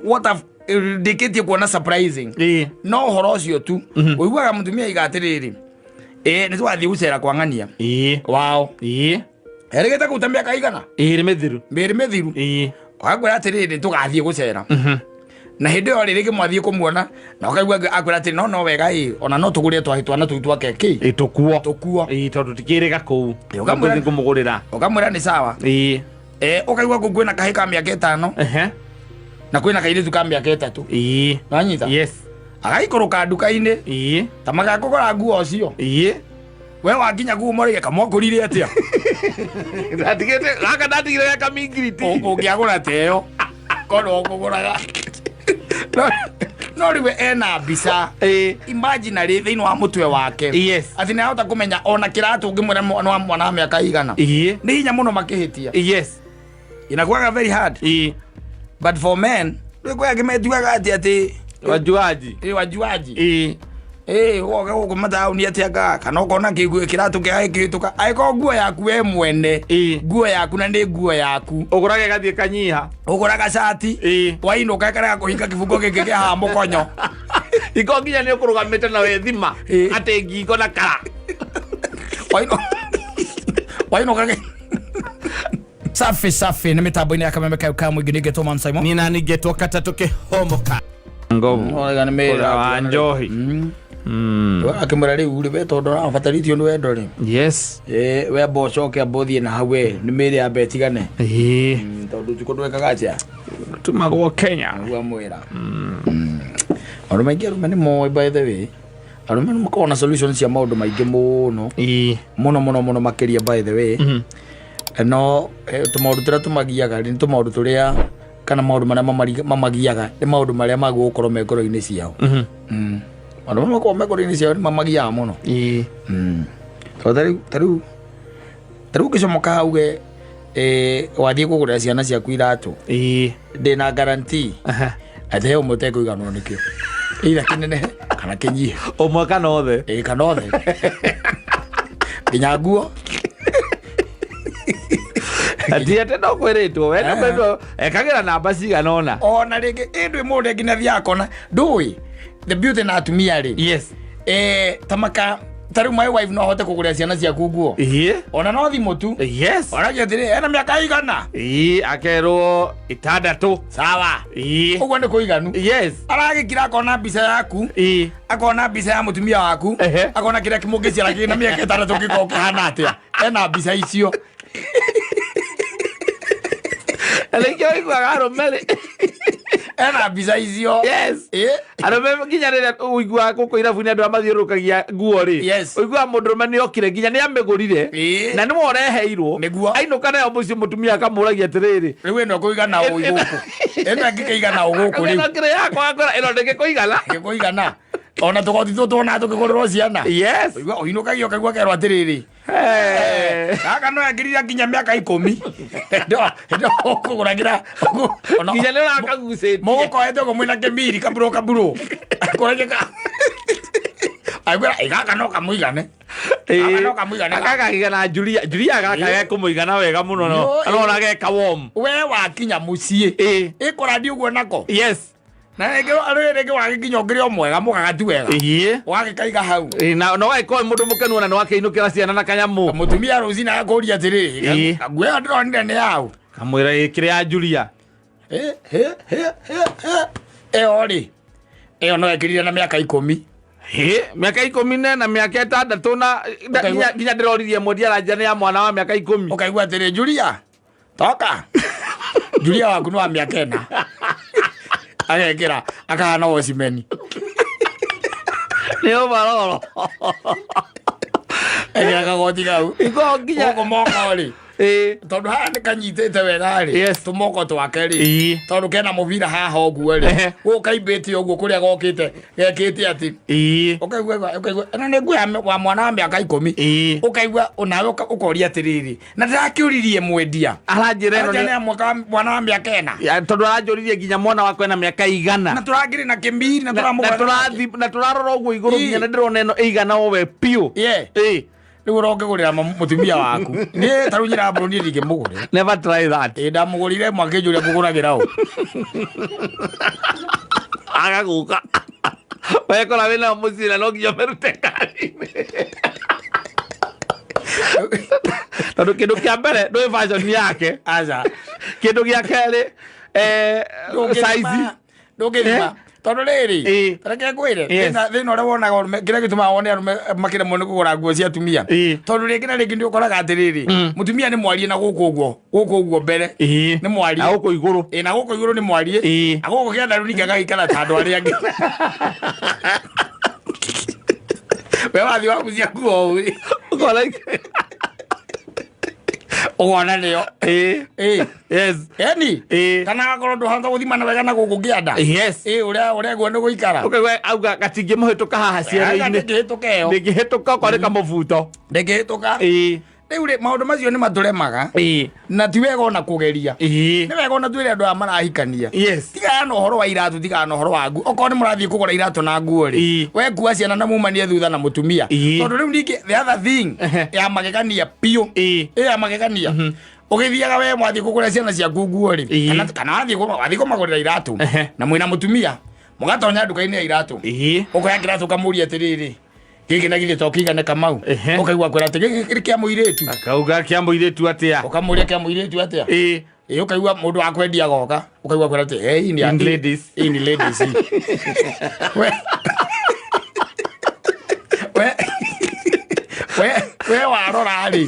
What I've ndĩkĩtie kuona surprising, no ũhoro ũcio tu ũiguaga mũtumia aiga atĩrĩrĩ, ĩ nĩ twathiĩ gũcera kwa ng'ania wao, erĩgĩte kũu ta mĩaka igana 2 mĩthiru. 2 mĩthiru. Akwĩra atĩrĩrĩ, tũgathiĩ gũcera, na hĩndĩ ĩyo rĩ, rĩngĩ mwathiĩ kũmuona na ũkaigua akwĩra atĩrĩ, no wega ĩ, ona no tũgũre twahi twana tũu twake kĩ. Ĩ, tũkuo. Tũkuo. Ĩ, tondũ tikĩrĩga kũu. Ũkamwĩra- Ngũthiĩ kũmũgũrĩra. Ũkamwĩra nĩ sawa. Ũkaigua kũu kwĩna kahĩ ka mĩaka 5 na kwĩna kairĩtu ka mĩaka 3. Nanyita? Yes. Agaikũrũka nduka-inĩ ta magakũgũra nguo ũcio. We wakinya kuu morĩge kamwakũrire atĩa? Ndatigĩte gaka, ndatigire gaka mingiriti. Ũngĩagũra ta ĩyo korwo ũkũgũraga. No rĩu ena mbica imaginary thĩinĩ wa mũtwe wake atĩ nĩ ahota kũmenya ona kĩratũ ũngĩmwĩra mwana wa mwana wa mĩaka igana, nĩ hinya mũno makĩhĩtia. Inakuwaga very hard. But for men rĩu kwĩ angĩ metuaga atĩ Wajuaji. Ĩ, wajuaji. Ĩ woke gũkũ mataũni atĩ anga kana ũkona kĩguo kĩratũ kĩaga gĩkĩhĩtũka, angĩkorwo nguo yaku we mwene, nguo yaku na nĩ nguo yaku. Ũgũraga ĩgathiĩ kanyiha. Ũgũraga cati, wainũka ĩkarega kũhinga kĩbungo gĩkĩ kĩa haha mũkonyo. Iko nginya nĩ ũkũrũgamĩte na wethima atĩ ngingo na kara. Wainũka safi safi nĩ mĩtambo-inĩ ya Kameme kayo ka mũingĩ, nĩngetwo Man Simon. Nĩ nani ngetwo katatũ kĩhomoka ngobu. Orega nĩ mĩĩra. Ũrĩa wa njohi. Akĩmwĩra rĩu rĩ, we tondũ ũrabatarĩtio nĩ wendo rĩ, we amba ũcoke, amba ũthiĩ na hau, we nĩ mĩĩrĩ yambe ĩtigane. Tondũ ũtukũ ndwekaga atĩa? Tumagwo Kenya. Nĩguo amwĩra maũndũ maingĩ. Arũme nĩ moĩ, by the way, arũme nĩ makoragwo na solution cia maũndũ maingĩ mũno, mũno mũno mũno makĩria, by the way. No tũmaũndũ tũrĩa tũmagiaga nĩ tũmaũndũ tũrĩa kana maũndũ marĩa mamagiaga nĩ maũndũ marĩa magwo gũkorwo me ngoro-inĩ ciao. Maũndũ marĩa makoragwo me ngoro-inĩ ciao nĩ mamagiaga mũno. Tondũ ta rĩu ũngĩcomoka hauge wathiĩ kũgũrĩra ciana ciaku iratũ, ndĩna guarantee atĩ he ũmwe ũtekũiganwo nĩkĩo, either kĩnenehe kana kĩnyihe. Ũmwe kana othe. Ĩ, kana othe, nginya nguo. Ti atĩ no kwĩrĩtwo we no kwĩrĩtwo ekagĩra namba cigana ũna. Ona rĩngĩ ĩ ndwĩ mũndũ nginya thiaga kona ndũĩ the beauty na atumia rĩ, tamaka ta rĩu my wife no ahote kũgũrĩra ciana ciaku nguo ona no thimũ tu. Oragia atĩrĩ, ena mĩaka igana? Akerwo 6. Sawa. Ũguo nĩ kũiganu. Aragĩkira akona mbica yaku, akona mbica ya mũtumia waku, akona kĩrĩa mũngĩciara kĩna mĩaka 6 gĩkorwo kĩhana atĩa, ena mbica icio. Na nĩkĩo ũiguaga arũme rĩ, ena mbica icio. Arũme nginya rĩrĩa ũiguaga gũkũ irabu-inĩ andũ arĩa mathiũrũrũkagia nguo rĩ, ũiguaga mũndũrũme nĩ okire nginya nĩ amĩgũrire na nĩwe ũreheirwo. Ainũka nayo mũciĩ, mũtumia akamũragia atĩrĩrĩ, Rĩu ĩno kũigana ũ gũkũ, ĩno ĩngĩkĩigana ũ gũkũ rĩu? Ĩno kĩrĩ yakwa, akwĩra ĩno ndĩngĩkũigana. Gĩkũigana ona tũgoti tũ tuona tũkĩgũrĩrwo ciana. Ũigua ũinũkagia ũkaigua kerwo atĩrĩrĩ, gaka no ekĩrire nginya mĩaka 10 hĩndĩ ũkũgũragĩra. Nginya nĩ ũrakagucĩtie. Mũgũkoete ũguo mwĩna kĩmiri kaburo kaburo kũragia ka aigua gaka no kamũigane. Gaka no kamũigane. Akakagigana Julia Julia gaka gekũmũigana wega mũno no arona geka warm. We wakinya mũciĩ ĩkũrandi ũguo nako. Na rĩngĩ rĩngĩ rĩngĩ wagĩkinya ũngĩrĩ o mwega mũgagati wega, wagĩkaiga hau. Na no gagĩkorwo mũndũ mũkenu ona nĩ wakĩinũkĩra ciana na kanyamũ. Mũtumia rũcinĩ agakũria atĩrĩrĩ, nguo ĩyo ndĩronire nĩ yaũ? Kamwĩra ĩ kĩrĩ ya Julia. He, he, he, he, he. Ĩyo rĩ, ĩyo no ĩkĩrire na mĩaka 10. Hĩ, mĩaka 14 mĩaka 6 na nginya ndĩroririe mwendia aranjia nĩ ya mwana wa mĩaka 10. Ũkaigua atĩrĩ, Julia toka, Julia waku nĩ wa mĩaka 4, agekĩra akahana wocimeni. Nĩ ũmaroro. Ekĩra kagoti kau Iko nginya gũkũ moko rĩ, tondũ haha nĩ kanyitĩte wega rĩ, tũmoko twake rĩ, tondũ kena mũbira haha ũguo rĩ, gũkũ kaimbĩte ũguo kũrĩa gokĩte gekĩte atĩ ũkaigua ĩno nĩ nguo ya wa mwana wa mĩaka 10. Ũkaigua onawe ũkoria atĩrĩrĩ, na ndĩrakĩũririe mwendia Aranjĩra ĩno aranjĩra nĩ ya mwana wa mĩaka 4. Ya, tondũ aranjũririe nginya mwana wakwa ena mĩaka igana. Na tũrangĩrĩ na kĩmiri na na tũramũgũra tũrathi na tũrarora ũguo igũrũ, nginya nĩ ndĩrona ĩno ĩigana o we biũ. Rĩu ũrongĩgũrĩra mũtumia waku. Niĩ ta rĩu nyina mbũrũ niĩ ndingĩmũgũrĩra. Never try that. Ĩ ndamũgũrire mwakĩnjũria ngũgũragĩra ũ. Agagũka. Wekora wĩna mũciĩ na no nginya ũmĩrute ngari-inĩ. Tondũ kĩndũ kĩa mbere ndũĩ fashion yake. Aca. Kĩndũ gĩa kerĩ size. Ndũngĩthima. Tondũ rĩrĩ, Ĩ. reke ngwĩre, Yes. thĩna ũrĩa wonaga arũme, kĩrĩa gĩtũmaga wone arũme makĩremwo nĩ kũgũra nguo cia atumia. Ĩ. Tondũ rĩngĩ na rĩngĩ nĩ ũkoraga atĩrĩrĩ, mũtumia nĩ mwarie na gũkũ ũguo, gũkũ ũguo mbere. Ĩ. Nĩ mwarie. Na gũkũ igũrũ. Ĩ, na gũkũ igũrũ nĩ mwarie. Ĩ. Na gũkũ kĩandaru ningĩ agagĩikara ta andũ arĩa angĩ. We wathiĩ wagucia nguo ũũ. Ũkona Ũkona nĩyo. Ĩ. Ĩ. Yes. Yani Ĩ. kana agakorwo ndũhota gũthimana wega na gũkũ kĩanda. Yes. Ĩ ũrĩa ũrĩa guo nĩ gũikara. Ũkaigua auga gatingĩmũhĩtũka haha ciero-inĩ. Ndĩngĩhĩtũka ĩyo. Ndĩngĩhĩtũka okorwo nĩ kamũbuto. Ndĩngĩhĩtũka. Ĩ. Rĩu rĩ maũndũ macio nĩ matũremaga Ĩ. na ti wega ona kũgeria. Ĩ. Nĩ wega ona twĩre andũ aya marahikania. Yes. Tigana na ũhoro wa iratũ, tigana na ũhoro wa nguo. Okorwo nĩ mũrathiĩ kũgũra iratũ na nguo rĩ, Ĩ. we kua ciana na mumanie thutha na mũtumia. Ĩ. Tondũ rĩu ningĩ the other thing Ehe. ya magegania biũ. Ĩ. Ĩ ya magegania. Ũgĩthiaga we mwathiĩ kũgũra ciana ciaku nguo rĩ, Ĩ. kana wathiĩ kũmagũrĩra iratũ Ehe. na mwĩna mũtumia, mũgatonya nduka-inĩ ya iratũ. Ĩ. Ũkoya kĩratũ ũkamũria atĩrĩrĩ, gĩkĩ na githĩ to kĩigane Kamau? Ehe. Ũkaigua kwĩra atĩ gĩkĩ kĩrĩ kĩa mũirĩtu. Akauga kĩa mũirĩtu atĩa? Ũkamũria kĩa mũirĩtu atĩa? Ĩ. Ĩ ũkaigua mũndũ wa kwendia agoka, ũkaigua kwĩra atĩ, "Eh, hii ni ya- In ladies. hii ni ladies hii." We warora rĩ,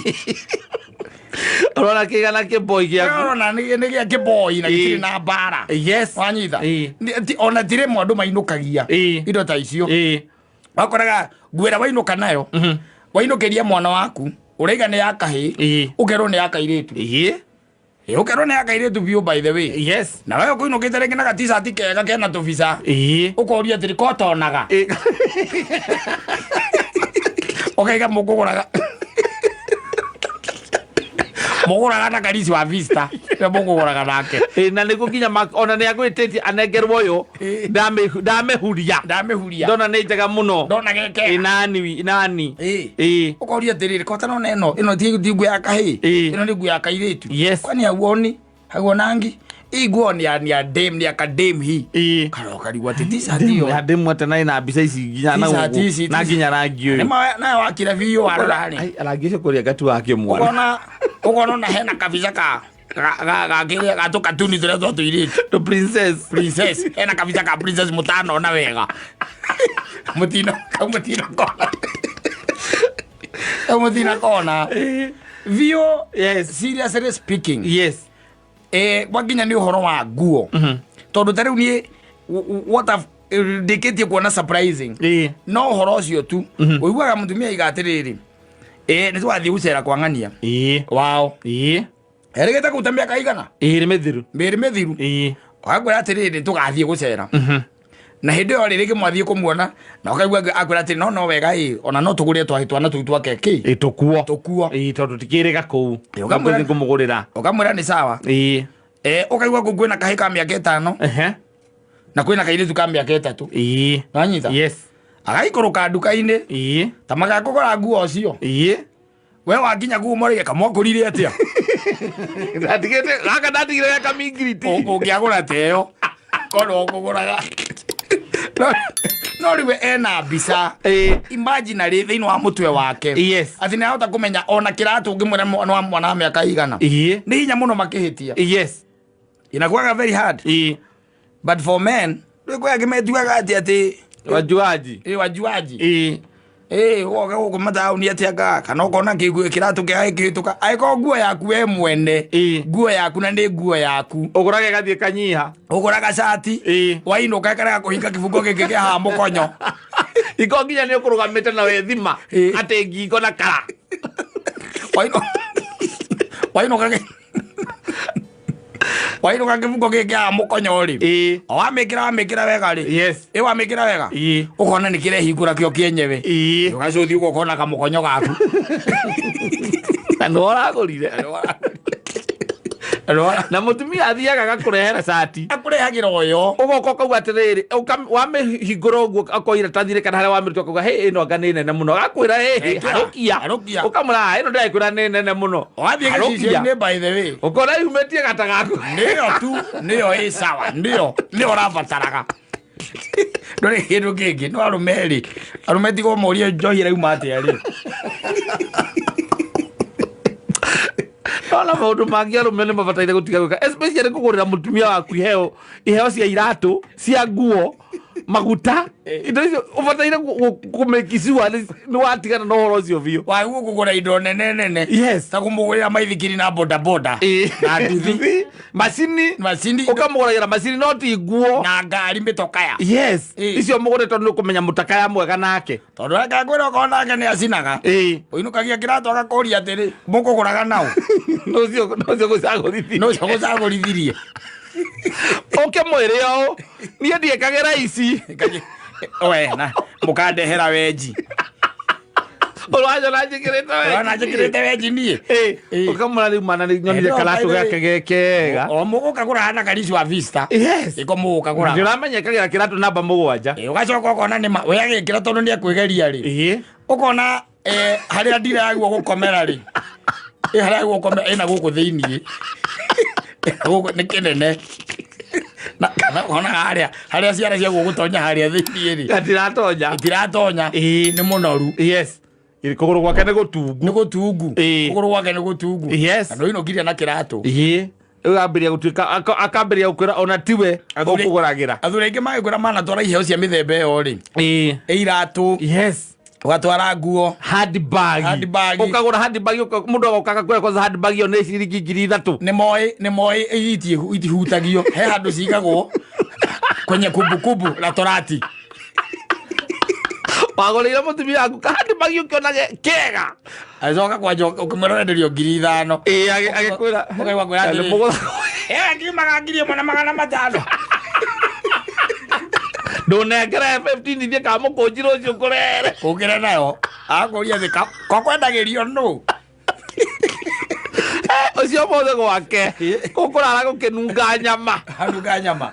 Ũrona kĩigana kĩboi gĩaku. ũrona nĩ gĩa kĩboi na Ĩ. gĩtirĩ na mbara. Yes. Wanyita? Ĩ. Ona ti rĩmwe andũ mainũkagia Ĩ. indo ta icio. Ĩ. Wakoraga nguo ĩrĩa wainũka nayo, wainũkĩria mwana waku, ũraiga nĩ ya kahĩĩ, Ĩ. ũkerwo nĩ ya kairĩtu. Ĩ. Ĩ, ũkerwo nĩ ya kairĩtu biũ by the way. Yes. Na wewe ũkũinũkĩte rĩngĩ na ga-t-shirt kega kena tũbica. Ĩ. Ũkoria atĩrĩ ko tonaga. Ĩ. Ũkaiga mũkũgũraga. Mũgũraga na Karisi wa Vista. Nĩwe mũkũgũraga nake. Ĩ, na nĩguo nginya ona nĩ agwĩtĩtie anengerwo ũyũ ndamĩhuria. Ndamĩhuria. Ndona nĩ njega mũno. Ndona geke. Ĩ, nani nani. Ĩ. Ĩ. Ũkoria atĩrĩrĩ ko tanona ĩno ĩno ti nguo ya kahĩĩ. Ĩ. Ĩno nĩ nguo ya kairĩtu. Yes. Kwani hauoni hauonangi hii nguo ni ya ni ya dem ni ya kadem hii. Ĩ. Karoka rigwa atĩ t-shirt ĩyo. Ya ndĩmu atĩ na ĩna mbica ici nginya na T-shirt gũkũ, ici, na nginya rangi ũyũ. Nĩma nayo wakira biũ warora rĩ. Ai, rangi ũcio kũrĩa gatu wake mwana. Ũkona ũkona ona hena kabica ka ga ga ga ga tũkatuni tũrĩa twa tũirĩtu. The princess. Princess hena kabica ka princess mũtanona wega. Mũtina kau mũtina kona. Kau mũtina kona. Biũ Yes. seriously speaking. Yes. Gwakinya nĩ ũhoro wa nguo. Tondũ ta rĩu niĩ what I've ndĩkĩtie kuona surprising. Ĩ. No ũhoro ũcio tu ũiguaga mũtumia aiga atĩrĩrĩ, nĩ twathiĩ gũcera kwa ng'ania Ĩ. wao. Ĩ. Erĩgĩte kũu ta mĩaka igana? Ĩrĩ mĩthiru. Mĩĩrĩ mĩthiru. Ĩ. Akwĩra atĩrĩrĩ tũgathiĩ gũcera. Na hĩndĩ ĩyo rĩ rĩngĩ mwathiĩ kũmuona na ũkaigua akwĩra atĩrĩ no no wega ĩ ona no tũgũre twahi twana tũu twake kĩ. Ĩ tũkuo. Tũkuo. Ĩ tondũ tikĩrĩga kũu. Ĩ, ũkamwĩra- Nĩngũthiĩ kũmũgũrĩra. Ũkamwĩra nĩ sawa. Ĩ. Ũkaigua kũu kwĩna kahĩĩ ka mĩaka ĩtano. Ehe. Na kwĩna kairĩtu ka mĩaka ĩtatũ. Ĩ. Wanyita? Yes. Agaikũrũka nduka-inĩ. Ĩ. Ta magakũgũra nguo ũcio. Ĩ. We wakinya kũu morĩge kamwakũrire atĩa? Ndatigĩte gaka ndatigire gaka mingiriti. Ũngĩagũra ta ĩyo. Korwo ũkũgũraga. No rĩu ena mbica. Ĩ. Imaginary thĩinĩ wa mũtwe wake. Yes. Atĩ nĩ ahota kũmenya ona kĩratũ ũngĩmwĩra mwana wa mwana wa mĩaka igana. Ĩ. Nĩ hinya mũno makĩhĩtia. Yes. Inakuwaga very hard. Ĩ. But for men, rĩu kwĩ angĩ metuaga atĩ atĩ Wajuaji. Ĩ wajuaji. Ĩ. Ĩ woke gũkũ mataũni atĩ anga kana ũkona kĩratũ kĩaga gĩkĩhĩtũka angĩkorwo nguo yaku we mwene. Ĩ. Nguo yaku na nĩ nguo yaku. Ũgũraga ĩgathiĩ ĩkanyiha. Ũgũraga cati. Ĩ. Wainũka ĩkarega kũhinga kĩbungo gĩkĩ kĩa haha mũkonyo. Iko nginya nĩ ũkũrũgamĩte na wethima Ĩ. atĩ ngingo na kara. Wainũka kĩbungo gĩkĩ kĩa haha mũkonyo rĩ. Ĩ. O wamĩkĩra wamĩkĩra wega rĩ. Yes. Ĩ wamĩkĩra wega. Ĩ. Ũkona nĩ kĩrehingũra kĩo kĩenyewe. Ĩ. Ũgacũthi ũguo ũkona kamũkonyo gaku. Na nĩ ũragũrire. Na mũtumia athiaga agakũrehera cati. Akũrehagĩra ũyũ. Ũgoka ũkauga atĩrĩrĩ, wamĩhingũra ũguo akoira iratathi kana harĩa wamĩruta ũkauga hĩ ĩno anga nĩ nene mũno. Agakwĩra hĩ harũkia. Harũkia. Ũkamwĩra "Ah, ĩno ndĩrakwĩra nĩ nene mũno. Wathiĩ gĩcicio-inĩ by the way. Ũkona yumĩtie gata gaku. Nĩyo tu, nĩyo ĩ sawa, nĩyo nĩyo ũrabataraga. Ndũrĩ kĩndũ kĩngĩ, no arũme rĩ, arũme tiga ũmorie njohi ĩrauma atĩa rĩ. Ona maũndũ mangĩ arũme nĩ mabataire gũtiga gwĩka, especially kũgũrĩra mũtumia waku iheo, iheo cia iratũ, cia nguo, maguta, indo icio ũbataire kũmake sure nĩ watigana na ũhoro ũcio biũ. Wagĩrĩirwo kũgũra indo nene nene. Yes. Ta kũmũgũrĩra maithikiri na boda boda. Na nduthi. Macini. Macini. Ũkamũgũragĩra macini no ti nguo. Na ngari mĩtokaya. Yes. Icio mũgũre tondũ nĩ ũkũmenya mũtakaya mwega nake. Tondũ reke ngwĩre okorwo nake nĩ acinaga. Ũinũkagia kĩratũ agakũria atĩrĩ, mũkũgũraga naũ? Nũcio gũcagũrithirie. Nũcio gũcagũrithirie. Ũke mwĩre ũũ, niĩ ndiĩkagĩra ici. We, na mũkandehera wenji. Ũranyona njĩkĩrĩte wenji. Ũrona njĩkĩrĩte wenji niĩ. Ũkamwĩra rĩu mana nĩ nyonire karatũ gake ge kega. O mũgũka gũraga na Karish wa Vista. Yes. Ĩko mũgũka gũraga. Ndĩramenya ĩkagĩra kĩratũ namba 7. Ũgacoka ũkona nĩ ma we agĩkĩra tondũ nĩ ekwĩgeria rĩ. Ũkona harĩa ndira yaguo gũkomera rĩ. Harĩa yaguo gũkomera ĩna gũkũ thĩiniĩ. Gũkũ nĩ kĩnene. Na kana ũkona harĩa harĩa ciara ciaguo gũtonya harĩa thĩiniĩ rĩ. Gatiratonya. Itiratonya. Nĩ mũnoru. Yes. Kũgũrũ gwake nĩ gũtungu. Nĩ gũtungu. Kũgũrũ gwake nĩ gũtungu. Yes. Na ndũinũkirie na kĩratũ. Rĩu ambĩrĩria gũtuĩka akambĩrĩria gũkwĩra ona tiwe ũkũgũragĩra. Athuri aingĩ magĩkwĩra manatwara iheo cia mĩthemba ĩyo rĩ. Iratũ. Yes. Ũgatwara nguo. Handbag. Handbag. Ũkagũra handbag, mũndũ agoka agakwĩra kwanza handbag ĩyo nĩ ciringi 3,000. Nĩ moĩ, nĩ moĩ itihutagio. He handũ cigagwo kwenye kumbukumbu la torati. Wagũrĩire mũtumia waku ka handbag ũkĩonage kega. Agĩcoka kwanja ũkĩmwĩra ũrenderio 5,000. Agĩkwĩra. Ũkaigua kwĩra atĩrĩ, Nĩ mũgũtha. Ngiumaga 1,500. Ndũnengere 15 ithiĩ kamũkũnji rũciũ kũrere. Ũkĩre nayo. Akũria thĩ, kokwendagĩrio nũ? Ũcio mũthĩ gwake. Gũkũrara gũkĩnunga nyama. Hanunga nyama.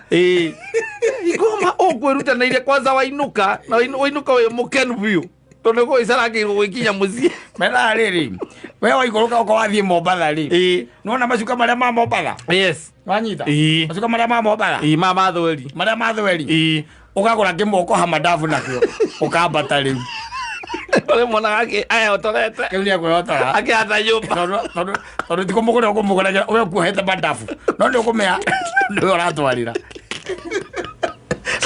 Ngoma ũkwĩrutanĩirie kwanza wainũka, na wainũka wĩ mũkenu biũ. Tondũ gũgĩcarangĩirwo gwĩkinya mũciĩ. Mena rĩrĩ, we waikũrũka ũkorwo wathiĩ Mombatha rĩ. Nĩwona macuka marĩa ma Mombatha? Yes. Wanyita? Macuka marĩa ma Mombatha? Ma mathweri. Marĩa ma thweri? Ũkagũra kĩmwe ũkoha mandabu nakĩo. Ũkambata rĩu. Ũrĩ mwana gake aehotorete. Kĩu nĩ ekwehotora. Akĩhata nyũmba. Tondũ ti kũmũgũrĩra ũkũmũgũragĩra, we ũkuohete mandabu. No nĩ ũkũmĩha, nĩwe ũratwarĩra.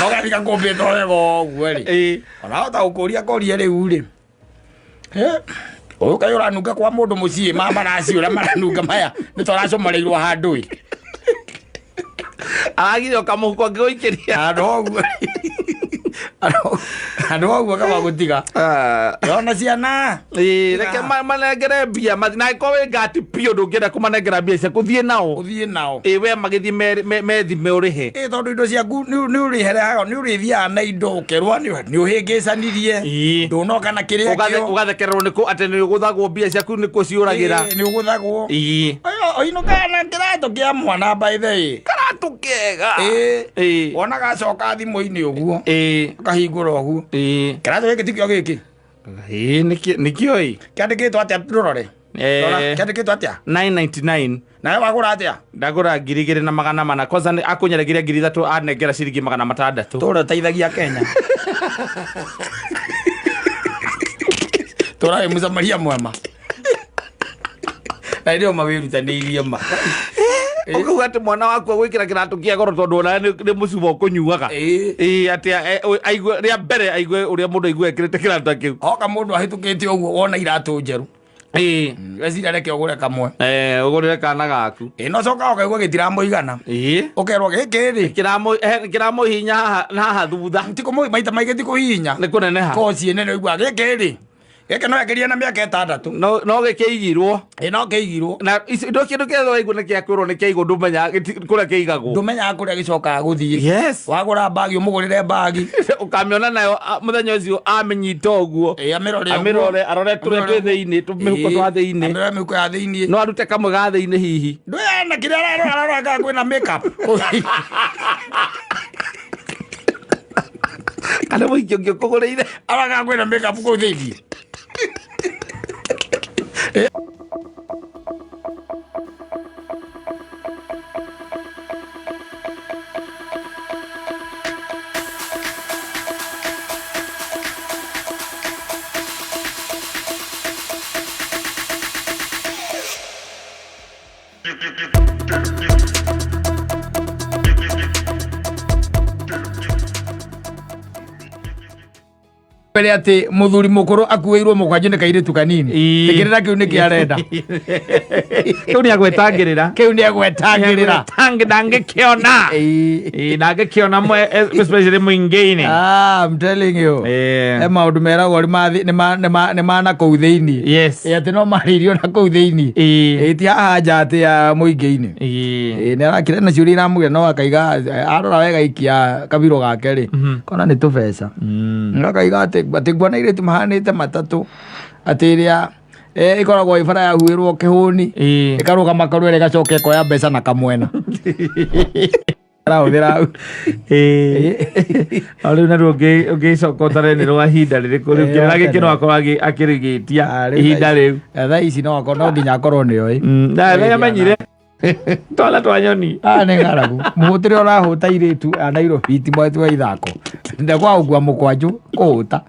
Ũgathiĩ gakũmbĩtwo wega ũguo rĩ. Ona wahota gũkũria kũria rĩu rĩ. Ũyũ kaĩ ũranunga kwa mũndũ mũciĩ, ma maraci ũrĩa maranunga maya, nĩ tũracomoreirwo handũ ĩ. Aragire ũkamũhuko angĩgũikĩria. Handũ ha ũguo. Handũ ha ũguo kaba gũtiga. Ona ciana. Reke manengere mbia, na angĩkorwo wĩ ngati biũ ndũngĩenda kũmanengera mbia ciaku, thiĩ nao. Ũthiĩ nao. We magĩthiĩ methime ũrĩhe. Tondũ indo ciaku nĩ ũrĩherehaga, nĩ ũrĩthiaga na indo ũkerwo nĩ ũhĩngĩcanirie. Ndũnoka na kĩrĩa kĩo. Ũgathekererwo nĩ kũ atĩ nĩ ũgũthagwo mbia ciaku nĩ kũ ciũragĩra. Nĩ ũgũthagwo. Ũinũkaga na kĩratũ kĩa mwana by the way. Karatũ kega. Wona gacoka thimũ-inĩ ũguo. Ũkahingũra ũguo. Kĩratũ gĩkĩ tikĩo gĩkĩ? Nĩkĩo ĩ? Kĩandĩkĩtwo atĩa rũrore? Rora, kĩandĩkĩtwo atĩa? 999. Nawe wagũra atĩa? Ndagũra 2,400. Kwanza nĩ akũnyeregeria 3,000 anengera ciringi 600. Tũra ũteithagia Kenya. Tũra wĩ Mũsamaria mwema. Na ndio mawĩrutanĩirie ma. Ũkauga atĩ mwana waku agwĩkĩra kĩratũ kĩa goro tondũ ona nĩ mũcuba ũkũnyuaga. Atĩ aigue rĩa mbere aigue ũrĩa mũndũ aigue ekĩrĩte kĩratũ ta kĩu. Hoka mũndũ ahĩtũkĩte ũguo wona iratũ njerũ. Weciria reke ũgũre kamwe. Ũgũrĩre kana gaku. No coka ũkaigua gĩtiramũigana. Ũkerwo gĩkĩ rĩ. Kĩramũhihinya haha na haha thutha. Ti kũmũ-, maita maingĩ ti kũhihinya. Nĩ kũneneha. Koci nene ũiguaga gĩkĩ rĩ. Gĩkĩ no ekĩrie na mĩaka 6. No gĩkĩigirwo. Ĩ no kĩigirwo. Na ici ndo kĩndũ kĩrĩa waigua nĩ kĩa kwĩrwo nĩ kĩaigwo, ndũmenyaga kũrĩa kĩigagwo. Ndũmenyaga kũrĩa gĩcokaga gũthiĩ. Yes. Wagũra mbagi, ũmũgũrĩre mbagi. Ũkamĩona nayo mũthenya ũcio amĩnyita ũguo. Ĩ amĩrore ũguo. Amĩrore, arore tũrĩa twĩ thĩinĩ, tũmĩhuko twa thĩinĩ. Amĩrore mĩhuko ya thĩinĩ. No arute kamwe ga thĩinĩ hihi. Ndũyana kĩrĩa ararora, ararora kana kwĩna makeup. Kana mũingĩ ũngĩ ũkũgũrĩire. Arora kana kwĩna makeup kũu thĩinĩ. Mbere atĩ mũthuri mũkũrũ akuĩirwo mũkwanjũ nĩ kairĩtu kanini. Ii. Tigĩrĩra kĩu nĩkĩ arenda. Kĩu nĩ agwetangĩrĩra. Kĩu nĩ agwetangĩrĩra. Ndangĩkĩona. Ii. Ii, ndangĩkĩona especially mũingĩ-inĩ. Ah, I'm telling you. Eh. He maũndũ meragwo nĩ ma na kũu thĩinĩ. Yes. Ĩ atĩ no marĩirio na kũu thĩinĩ. Ii. Ĩ ti haha nja atĩ ya mũingĩ-inĩ. Ii. Ĩ nĩ arakira na ciũria iramũgia no akaiga arora wega ikia kabiro gake rĩ. Kona nĩ tũbeca. Akaiga atĩ nguona airĩtu mahanĩte matatũ atĩ ĩrĩa ĩkoragwo ĩ bara yahuĩrwo kĩhũni Ii. ĩkarũgama karwere ĩgacoka ĩkoya mbeca na kamwena. Arahũthĩra hau. Ĩĩ. O rĩu naruo ũngĩcoka ũtare nĩ rwa ihinda rĩrĩkũ rĩu Ĩĩ, kĩrĩra gĩkĩ no tene. akorwo akĩrĩgĩtia Ah, rĩu ihinda thaa rĩu. Thaa ici no akorwo no nginya akorwo nĩoĩ. Na nĩ amenyire twana twa nyoni. Ah, nĩ ng'aragu. Mũhũtĩre ũrahũta airĩtu a Nairobi ti mweti wa ithako. Ndakwaga gũkua mũkwanjũ kũhũta.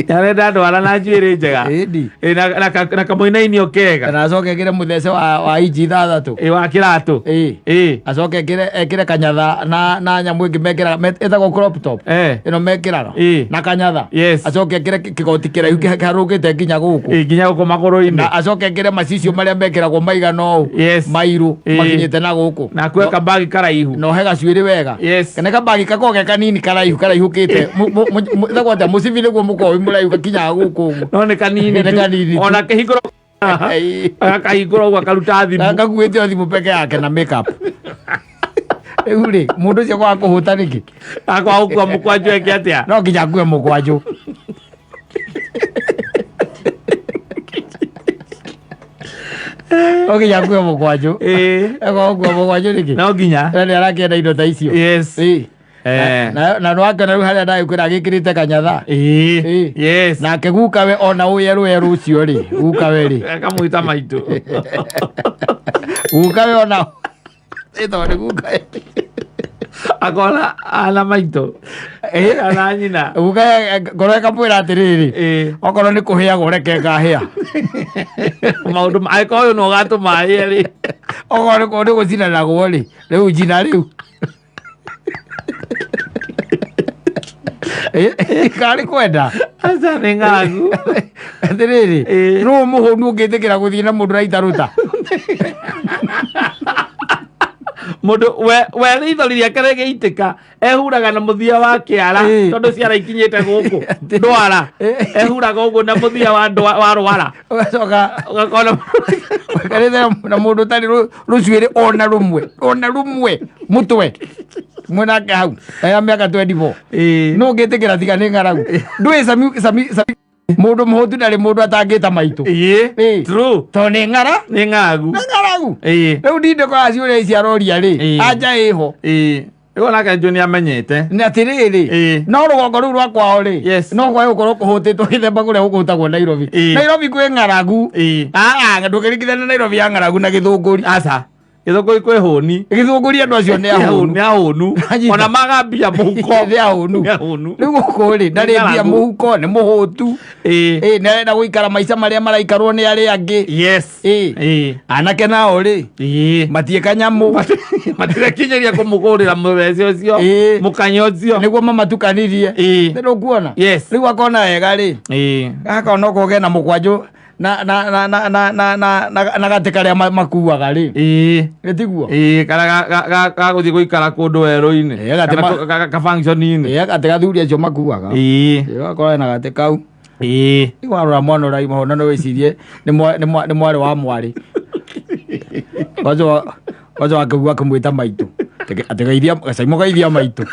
Arenda ndwara na njuĩrĩ njega. Ĩni. Ĩ, na kamũinainio kega. Na acoke ekĩre mũthece wa inji 6. Ĩ, wa kĩratũ. Ĩ. Ĩ. Acoke ekĩre kanyatha na nyamũ ĩngĩ mekĩraga, ĩtagwo crop top. Eh. Ĩno mekĩraga. Ĩ. Na kanyatha. Yes. Acoke ekĩre kĩgoti kĩraihu kĩharũkĩte nginya gũkũ. Ĩ, nginya gũkũ magũrũ-inĩ. Na acoke ekĩre macicio marĩa mekĩragwo maigana ũũ. Yes. Mairũ Ĩ. makinyĩte na gũkũ. Na akue kambagi karaihu. Na ohe gacuĩrĩ wega. Yes. Kana kambagi gakoragwo ke kanini karaihu karaihũkĩte. Ĩtagwo atĩa? Mũcibi nĩguo mũkoragwo wĩ mũraihu gakinyaga gũkũ ũguo. No nĩ kanini Nĩ tu. kanini tu. Ona kĩhingũro Ĩ. akahingũra ũguo akaruta thimũ. Gakuĩte o thimũ peke yake na makeup. Rĩu rĩ, mũndũ ũcio kwaga kũhũta nĩkĩ? Akwaga gũkua mũkwanjũ eke atĩa? No nginya akue mũkwanjũ. No nginya akue mũkwanjũ. Ĩ. Akwaga gũkua mũkwanjũ nĩkĩ? No nginya. Na nĩ arakĩenda indo ta icio. Yes. Ĩ. Eh. Na nĩwakĩona rĩu harĩa ndagĩkwĩra agĩkĩrĩte kanyatha. Ĩ. Ĩ. Yes. Nake gukawe ona ũyerũ werũ ũcio rĩ, gukawe rĩ. Akamwĩta maitũ. Gukawe ona ĩtagwo nĩ gukawe. Akona ana maitũ. Ĩ. Ana nyina. Gukawe ngoro ĩkamwĩra atĩrĩrĩ. Ĩ. Okorwo nĩ kũhĩagwo reke ngahĩa. Maũndũ angĩkorwo ũyũ no ũgatũma ahĩe rĩ. Okorwo nĩ gũcinanagwo rĩ, rĩu njina rĩu. Karĩ kwenda. Aca nĩ ng'aragu. Atĩrĩrĩ, Ĩ. nũ mũhũnu ũngĩtĩkĩra gũthiĩ na mũndũ ũraita ruta? Mũndũ we rĩithori rĩake rĩgĩitĩka ehuraga na mũthia wa kĩara Ĩ. tondũ ciara ikinyĩte gũkũ ndwara. Ĩ. Ehuraga ũguo na mũthia wa rwara. Ũgacoka Ũgakona ũikarĩte na mũndũ ũtarĩ rũcuĩrĩ ona rũmwe, ona rũmwe mũtwe. Mwĩnake hau, ena mĩaka 24. Ĩ. Nũ ũngĩtĩkĩra tiga nĩ ng'aragu? Ndũĩ Sami, Sami, Sami, mũndũ mũhũtu ndarĩ mũndũ atangĩta maitũ. Ĩ. Ĩ. True. Tondũ nĩ ng'ara? Nĩ ng'aragu. Nĩ ng'aragu. Ĩ. Rĩu ndinde kwa ciũria ici aroria rĩ, Ĩ. anja ĩho. Ĩ. Rĩu onake njũĩ nĩ amenyete. Nĩ atĩrĩrĩ, Ĩ. no rũgongo rũu rwa kwao rĩ, Yes. no kwage gũkorwo kũhũtĩtwo gĩthemba kũrĩa gũkũhũtagwo Nairobi. Ĩ. Nairobi kwĩ ng'aragu. Ĩ. Aa, ndũkĩringithania Nairobi ya ng'aragu na Gĩthũngũri. Aca. Gĩthũngũri kwĩ hũni. Gĩthũngũri andũ acio nĩ ahũnu. Nĩ ahũnu. Anyita. Ona maga mbia mũhuko. Nĩ ahũnu. Nĩ ahũnu. Rĩu gũkũ rĩ, ndarĩ Nĩ mbia ng'aragu. mũhuko, nĩ mũhũtu. Ĩ. Ĩ, nĩ arenda gũikara maica marĩa maraikarwo nĩ arĩa angĩ. Yes. Ĩ. Ĩ. Anake nao rĩ, Ĩ. matiĩka nyamũ. Matirekinyeria kũmũgũrĩra mũthece ũcio. Ĩ. Mũkanya ũcio. Nĩguo mamatukanirie. Ĩ. Nĩ ndũkuona? Yes. Rĩu akona wega rĩ, Ĩ. akona okorwo kena mũkwanjũ na gatĩ karĩa makuaga rĩ. Ĩ. Ĩ tiguo? Ĩ, karĩa ga gũthiĩ gũikara kũndũ werũ-inĩ. Ĩ, gatĩ Kana ka function-inĩ. Ĩ, gatĩ gathuri acio makuaga. Ĩ. Ĩ, ũgakora ena gatĩ kau. Rĩu warora mwana ũraima ho na no wĩcirie nĩ mwarĩ wa mwarĩ. Kwanza kwanza wakĩgua akĩmwĩta maitũ. Atĩ geithia gacaimo geithia maitũ.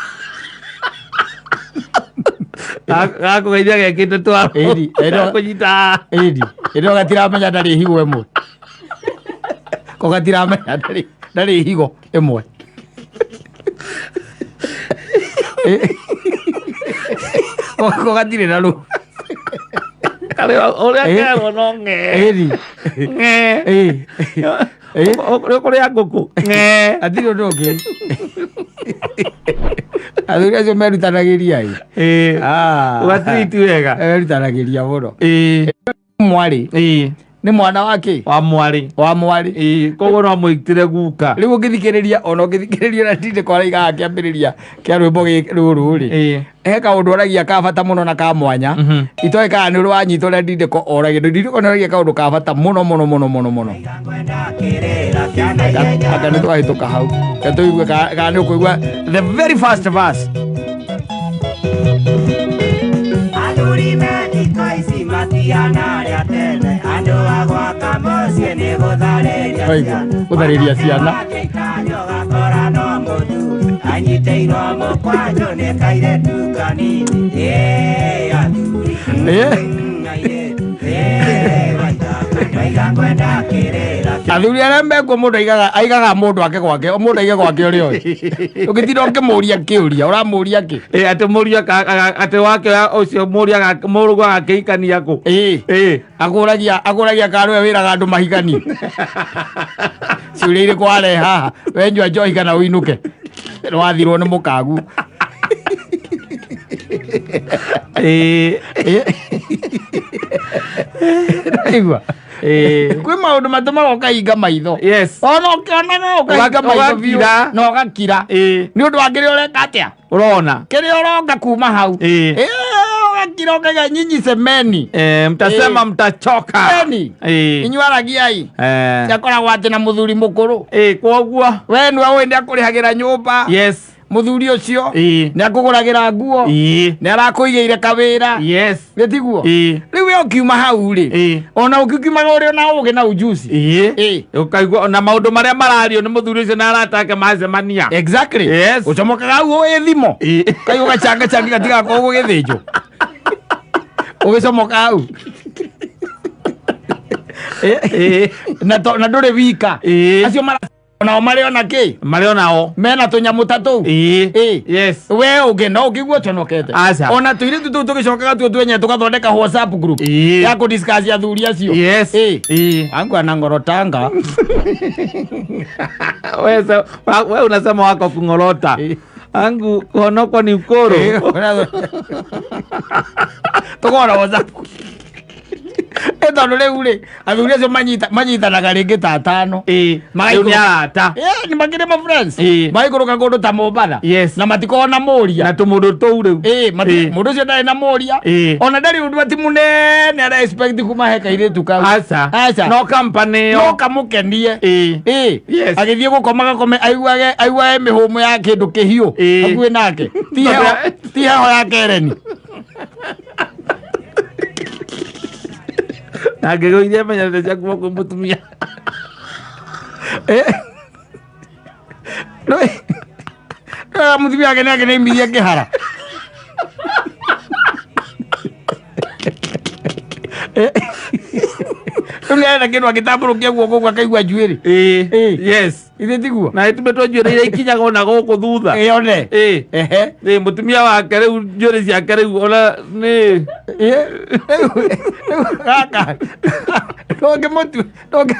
Gakũgeithia gekĩte twaro. Ĩni, ĩno- Kũnyita. Ĩni, ĩno gatiramenya ndarĩ higo ĩmwe. Ko gatiramenya ndarĩ higo ĩmwe. Ko gatirĩ na rũ. Karĩa ũrĩa kerwo no ng'e. Ĩni. Ng'e. Ĩ. Ĩ. Ũrĩa kũrĩa ngũkũ. Ng'e. Hatirĩ ũndũ ũngĩ. Athuri acio merutanagĩria ĩ. Ĩ. Ah. Ũgatiriti wega. Merutanagĩria mũno. Ĩ. Mwarĩ Ĩ. nĩ mwana wa kĩ? Wa mwarĩ. Wa mwarĩ. Ĩ. Koguo no mũitĩre guka. Rĩu ũngĩthikĩrĩria ona ũngĩthikĩrĩria na ndindĩ kwaraiga akĩambĩrĩria kĩa rwĩmbo rũrũ rĩ. Ĩ. He kaũndũ oragia ka bata mũno na ka mwanya. Itoĩ kana nĩ ũrĩ wanyita ũrĩa ndindĩko oragia. Ndindĩko nĩ oragia kaũndũ ka bata mũno mũno mũno mũno mũno. Anga nĩ twahĩtũka hau. Reke tũigue kana nĩ ũkũigua the very first verse. Athuri me thikũ ici matiana arĩa tene, andũ a gwaka mũciĩ nĩ gũtharĩria Waigua, ciana. gũtharĩria ciana. Akĩikanio ũgakora no mũthuri, anyitĩirwo mũkwanjũ nĩ kairĩtu kanini. Ĩ, athuri, airĩtu, ĩ, waithaka, ndwaiga ngwenda kĩrĩra Athuri arĩa mekuo mũndũ aigaga mũndũ ake gwake, o mũndũ aige gwake ũrĩa oĩ. Ũngĩtinda ũkĩmũria kĩũria, ũramũria kĩ? Ĩ, atĩ mũriũ atĩ wake ũcio mũriũ mũrũguo agakĩhikania kũ? Ĩ. Ĩ. Akũragia kana nĩwe wĩraga andũ mahikanie. Ciũria irĩkũ warehe haha? We nyua njohi kana ũinũke? Nĩwathirwo nĩ mũkagu. Ĩ. Ĩ. Ndũraigua? Ĩ. Kwĩ maũndũ matũmaga ũkahinga maitho. Yes. Ona ũkĩonaga ũkahinga maitho biũ Ũgakira. na ũgakira. Ĩ. Nĩ ũndũ wa kĩrĩa ũreka atĩa? Ũrona. Kĩrĩa ũronga kuma hau. Ĩ. Ĩ, ũgakira ũkaiga nyinyi semeni. Mtasema Ĩ. mtachoka. Eni. Ĩ. Inyuĩ aragiai. Ciakoragwo atĩ na mũthuri mũkũrũ. Ĩ, koguo. We nĩwe ũĩ nĩakũrĩhagĩra nyũmba. Yes. Mũthuri ũcio. Ĩ. Nĩakũgũragĩra nguo. Ĩ. Nĩarakũigĩire kawĩra. Yes. Nĩ tiguo? Ĩ. Rĩu we ũkiuma hau rĩ. Ĩ. Ona ũkiumaga ũrĩ ona ũgĩ na ujuzi. Ĩ. Ĩ. Ũkaigua na maũndũ marĩa marario nĩ mũthuri ũcio na arata ake macemania. Exactly. Yes. Ũcomokaga hau ũĩ thimo. Ĩ. Kaigua gacanga changi gatigakorwo gũgĩthĩnjwo. Ũgĩcomoka hau. Ĩ. Na na ndũrĩ wika. Ĩ. Acio mara onao marĩ ona kĩ? Marĩ onao. Mena tũnyamũ ta tũu. Ĩ. Ĩ. Yes. We ũngĩ no ũkĩigua ũconokete. Aca. Ona tũirĩtu tũu tũgĩcokaga tuo twenyewe tũgathondeka WhatsApp group. Ĩ. Ya kũdiscuss athuri acio. Yes. Ĩ. Ĩ. Angu anangorotanga. We unasema wako kungorota. Ĩ. Angu kuhonokwo ni ukoro. Tũkona WhatsApp. Ĩ tondũ rĩu rĩ athuri acio manyitanaga rĩngĩ ta atano. Ĩ. Rĩu nĩ arata. Ĩ, nĩ makĩrĩ ma friends. Ĩ. Maikũrũka kũndũ ta Mombatha. Yes. Na matikoragwo na mũria. Na tũmũndũ tũu rĩu. Ĩ, Ĩ. mũndũ ũcio ndarĩ na mũria. Ĩ. Ona ndarĩ ũndũ ati mũnene ara expect kuma he kairĩtu kau. Aca. Aca. No company No ĩyo. kamũkenie. Ĩ. Ĩ. Yes. Agĩthiĩ gũkoma gakome aiguage mĩhũmũ ya kĩndũ kĩhiũ Ĩ. hakuhĩ nake. Ti heho ya kereni. Na ngĩgũithia menyerete cia kuma kwĩ mũtumia. Nĩ mũtumia wake nĩ akĩnĩimirie kĩhara. Rĩu nĩ arenda kĩndũ agĩtambũrũkia guoko ũguo akaigua njuĩrĩ. Ĩ. Ĩ. Yes. Ithe tiguo? Na ĩtumĩtwo njuĩrĩ iria ikinyaga ona gũkũ thutha. Ĩ one. Ĩ. Ehe. Ĩ, mũtumia wake rĩu njuĩrĩ ciake rĩu ona nĩ Ĩ. Rĩu gaka ndũngĩmũtua ndũngĩ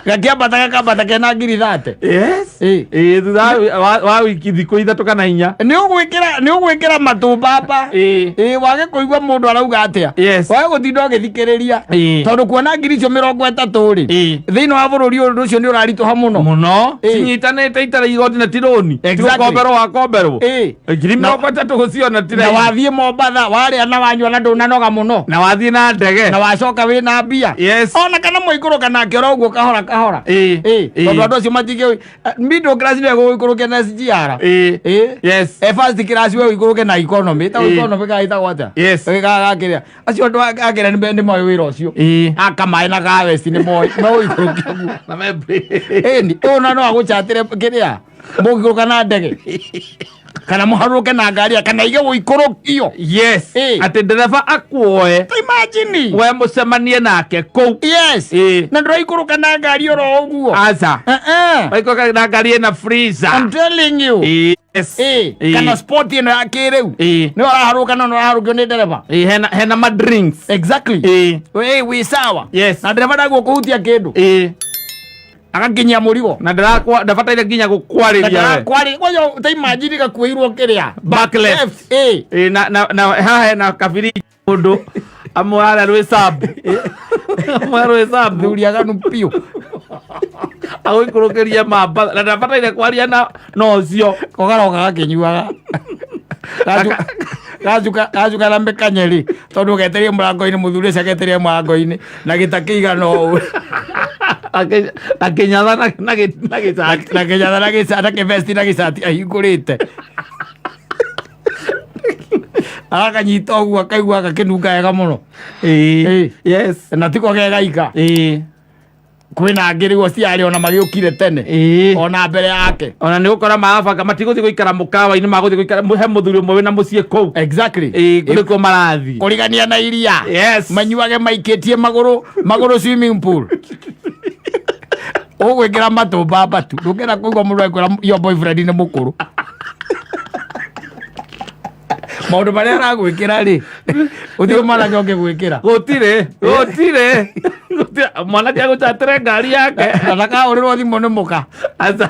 gakĩambata gakambata kena ngiri thate. Yes. Ĩ. Ĩ, thutha wa wiki thikũ ithatũ kana inya. Nĩ ũgwĩkĩra matũ mbamba. Ĩ. Ĩ, wage kũigua mũndũ arauga atĩa. Yes. Wage gũtinda ũgĩthikĩrĩria. Ĩ. Tondũ kuona ngiri icio mĩrongo ĩtatũ rĩ. Ĩ. Thĩinĩ wa bũrũri ũyũ ũndũ ũcio nĩ ũraritũha mũno. Mũno. Ĩ. Cinyitanĩte itarĩ igoti na ti rũni. Ti Exactly. gũkomberwo wakomberwo. Ĩ. Ngiri mĩrongo ĩtatũ gũciona ti Na raithi. wathiĩ Mombatha warĩa na wanyua na ndũnanoga mũno. Na wathiĩ na ndege. Na wacoka wĩna mbia. Yes. Ona kana mũikũrũka nake oro Ũgũikara ũguo kahora kahora. Ĩĩ. Ĩĩ, tondũ andũ acio matingĩ middle class nĩwe gũgũikũrũkia na SGR. Ĩĩ. First class we ũikũrũke na economy. Ĩtagwo economy kana ĩtagwo atĩa? Gakĩrĩa. Acio andũ akĩrĩa nĩ moĩ wĩra ũcio. Aka maĩ na ka west nĩ moĩ. Megũikũrũkia guo. Na me Ĩni, ũyũ na no agũchatĩre kĩrĩa. Mũngĩikũrũka na ndege. Kana mũharũrũke na ngari kana ige gũikũrũkio. Atĩ ndereba akuoe. Ta imagine. We mũcemanie nake kũu. Na ndũraikũrũka na ngari oro ũguo. Aca. Eh-eh. Waikũrũka na ngari ĩna freezer. I'm telling you. Kana sport ĩno ya kĩrĩu. Nĩ ũraharũka no nĩ ũraharũkio nĩ ndereba. Hena ma drinks. Exactly. Wĩ sawa. Na ndereba ndaguo kũhutia kĩndũ. Agakinyia mũrigo. Na ndabataire nginya gũkwarĩria we. Kwari kwayo ta imagine gakuĩirwo kĩrĩa. Back left. Na haha hena kabiri mũndũ amwe arĩa rwĩcabu. Amwe rwĩcabu. Thuri aganu piũ. Agũikũrũkĩrie mamba na ndabataire kwaria na ũcio. Kogaroka gakĩnyuaga. Gacuka na mĩkanyeri tondũ getereire mũrango-inĩ mũthuri ũcio agetereire mũrango-inĩ na gĩta kĩigana ũũ. Na kĩnyatha na gĩcati. Na kĩnyatha na gĩcati na kĩvesti na gĩcati ahingũrĩte. Agakanyita ũguo akaigua gakĩnunga wega mũno. Na tiko gegaika. Kwĩna angĩ rĩu aciarĩ ona magĩũkire tene. Ona mbere yake. Ona nĩ gũkora marabanga matigũthiĩ gũikara mũkawa-inĩ magũthiĩ gũikara he mũthuri ũmwe wĩna mũciĩ kũu. Nĩkuo marathiĩ. Kũrigania na iria. Manyuage maikĩtie magũrũ, magũrũ swimming pool. Ũgwĩkĩra matũ mbamba tu. Ndũngĩenda kũigua mũndũ agĩkwĩra your boyfriend nĩ mũkũrũ. Maũndũ marĩa aragwĩkĩra rĩ, gũtirĩ mwanake ũngĩgwĩkĩra. Gũtirĩ, gũtirĩ. Gũtirĩ. Mwanake agũchatĩre ngari yake. Na ndakahũrĩrwo thimũ nĩ mũka. Aca.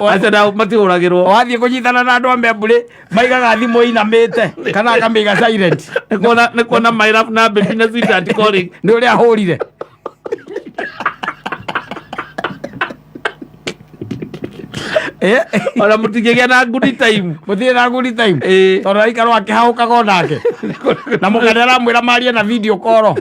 Aca na matihũragĩrwo. Wathiĩ kũnyitana na andũ a Membũrĩ, maigaga thimũ ĩinamĩte, kana akamĩiga silent. Nĩ kuona my love na baby na sweetheart calling. Nĩ ũrĩa ahũrire. Ona mũtingĩgĩa na good time. Mũtirĩ na good time. Tondũ aikarwo akĩhaũkaga onake. Na mũka aramwĩra marie na video call.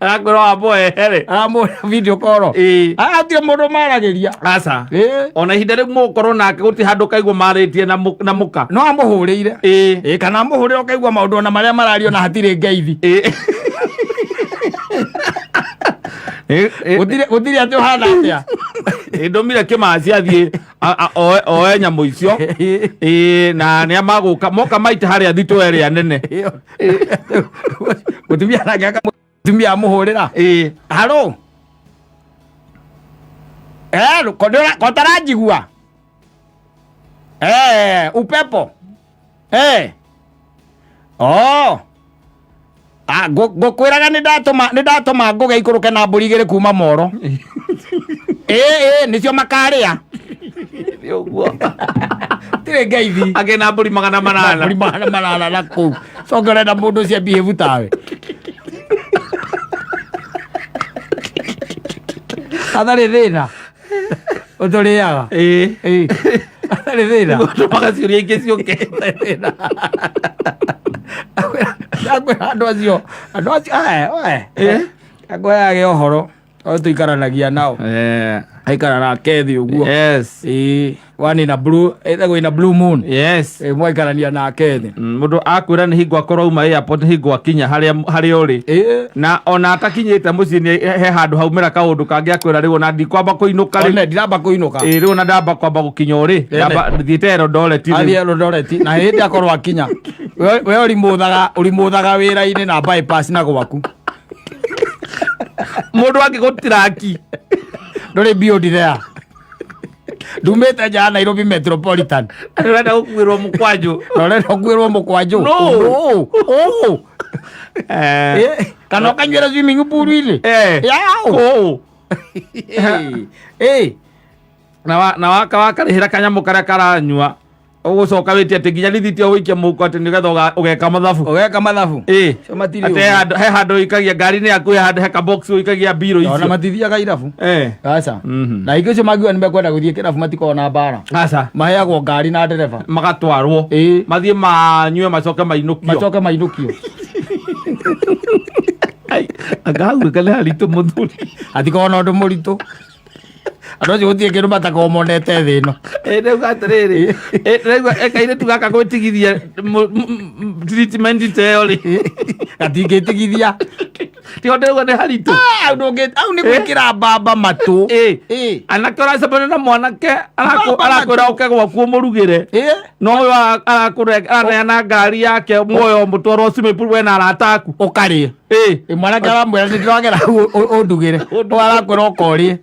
Arakwĩra wambo ehere. Aramwĩra video call. Hatirĩ mũndũ maragĩria. Aca. Ona ihinda rĩu mũgũkorwo nake gũtirĩ handũ kaigua marĩtie na mũka. No amũhũrĩire. Kana amũhũrĩre ũkaigua maũndũ ona marĩa marario na hatirĩ ngeithi. Gũtirĩ atĩ ũhana atĩa. Ndũmire kĩmaci athiĩ oe nyamũ icio. Na nĩa magũka moka maite harĩa thitũ ĩrĩa nene. Mũtumia nake mũtumia amũhũrĩra. Haro. Ko taranjigua. Upepo. Oh. Ngũkwĩraga nĩ ndatũma ngũge ikũrũke na mbũri igĩrĩ kuma Moro. Nĩcio makarĩa. Nĩ ũguo. Tirĩ ngeithi. Angĩ na mbũri magana manana. Mbũri magana manana na kũu. Coke ũrenda mũndũ ũcio behave tawe. Hatarĩ thĩna. Ũtũrĩaga. Hatarĩ thĩna. Tũmaga ciũria ingĩ ciũke. Ndakwĩra andũ acio, andũ acio, akwĩrage ũhoro, o tũikaranagia nao. Aikara nake thĩ ũguo. One in a blue, ĩtagwo in a blue moon. Mwaikarania nake thĩ. Mũndũ akwĩra nĩ hingo akorwo auma airport, nĩ hingo akinya harĩa ũrĩ. Na ona atakinyĩte mũciĩ nĩ he handũ haumĩra kaũndũ kangĩ akwĩra rĩu ona ndikwamba kũinũka rĩu. One, ndiramba kũinũka. Rĩu ona ndamba kwamba gũkinya ũrĩ. Ndamba thiĩte Eldoret rĩu. Athiĩ Eldoret, na hĩndĩ akorwo akinya. We ũrimũthaga wĩra-inĩ na bypass na gwaku. Mũndũ angĩgũtiraki. Ndũrĩ beyond there. Ndumĩte nja ya Nairobi Metropolitan. Ũrenda gũkuĩrwo mũkwanjũ. Na ũrenda gũkuĩrwo mũkwanjũ. No. No. Oh. Kana ũkanyuĩra swimming pool-inĩ. Yao. Kũu. Na waka wakarĩhĩra kanyamũ karĩa karanyua. Ũgũcoka wĩtie atĩ nginya rithiti ũgũikia mũhuko atĩ nĩgetha ũgeka mathabu. Ũgeka mathabu? Cio matirĩ Atĩ ũguo. he handũ ũikagia ngari-inĩ yaku, he handũ he ka box ũikagia mbirũ icio. Ona matithiaga irabu. Aca. Na aingĩ ũcio mangiuga nĩ mekwenda gũthiĩ kĩrabu matikoragwo na mbara. Aca. Maheagwo ngari na ndereba. Magatwarwo. Mathiĩ manyue macoke mainũkio. Macoke mainũkio. Ai. Anga hau nĩ haritũ mũthuri. Hatikoragwo na ũndũ mũritũ. Andũ acio gũtirĩ kĩndũ matakoragwo monete thĩ ĩno. Ndauga atĩrĩrĩ, ndĩraigua kairĩtu gaka gwĩtigithia treatment ta ĩyo rĩ. Gatingĩtigithia. Tigo ndĩrauga nĩ haritũ. Hau ndũngĩ- hau nĩ gwĩkĩra mbamba matũ. Anake ũracemania na mwanake Mbamba arakwĩra matũ. ũke gwaku ũmũrugĩre. No ũyũ araneana ngari yake muoyo mũtwarwo swimming pool we na arata aku. Ũkarĩe. Mwanake aramwĩra nĩ ndĩragera hau ũndugĩre. Ũyũ arakwĩra ũkorĩe.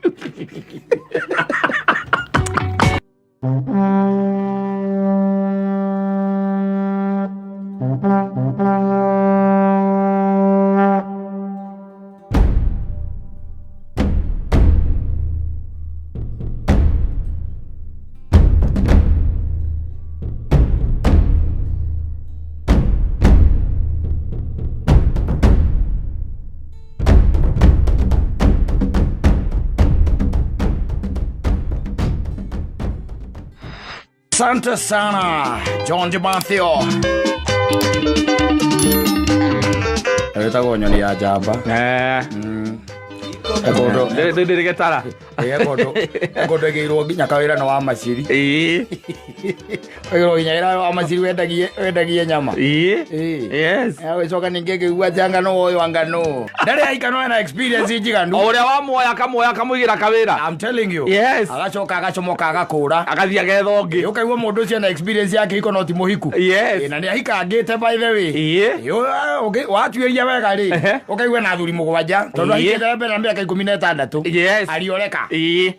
Asante sana John Dimathio. Wĩtagwo nyoni ya njamba. Ekũndũ Ndĩrĩ gĩtara. Ekũndũ ĩgĩirwo nginya kawĩra nĩ wa maciri. Ĩgĩirwo nginya wĩra wa maciri wendagie nyama. Yes. Agĩcoka ningĩ ngĩigua atĩ anga nũ ũyũ anga nũ. Ndarĩ aika no ena experience njiganu. O ũrĩa wamuoya akamuoya akamũigĩra kawĩra. I'm telling you. Yes. Agacoka agacomoka agakũra. Agathiĩ agetha ũngĩ. Ũkaigua mũndũ ũcio ena experience ya kĩhiko no ti mũhiku. Yes. Na nĩ ahikangĩte by the way. Watuĩria wega rĩ, ũkaigua na athuri mũgwanja. Tondũ ahikĩte mbere na mĩaka ikũmi na ĩtandatũ. Yes. Arioreka.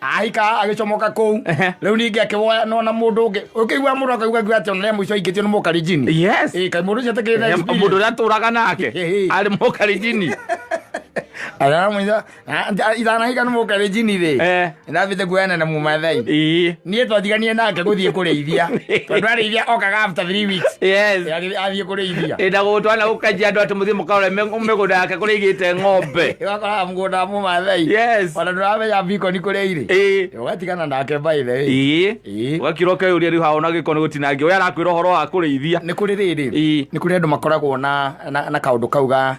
Ahika agĩcomoka kũu. Rĩu ningĩ akĩwoya no na mũndũ ũngĩ. Ũkĩigua mũndũ akauga akiuga atĩ ona mũico aingĩtio nĩ mũkarijini. Yes. Kaĩ mũndũ ũcio atakĩrĩ na experience. Mũndũ ũrĩa atũraga nake arĩ mũkarijini. Aramwĩra, itanahika nĩ mũkarijini rĩ. Nĩndambĩte kuoyana na mũmathai. Niĩ twatiganire nake gũthiĩ kũrĩithia. Tondũ arĩithia okaga after 3 weeks. Yes. Athiĩ kũrĩithia. Na gũtwana gũkanjia andũ atĩ mũthiĩ mũkarore mĩgũnda yake kũrĩa aigĩte ng'ombe. Ũgakoraga mũgũnda wa mũmathai. Yes. Ona ndũramenya bikoni kũrĩa irĩ. Ũgatigana nake by the way. Ũgakira ũkeyũria rĩu haha ona gĩko nĩ gũtinangio. We arakwĩra ũhoro wa kũrĩithia. Nĩ kũrĩ rĩrĩ. Nĩ kũrĩ andũ makoragwo na kaũndũ kau ga,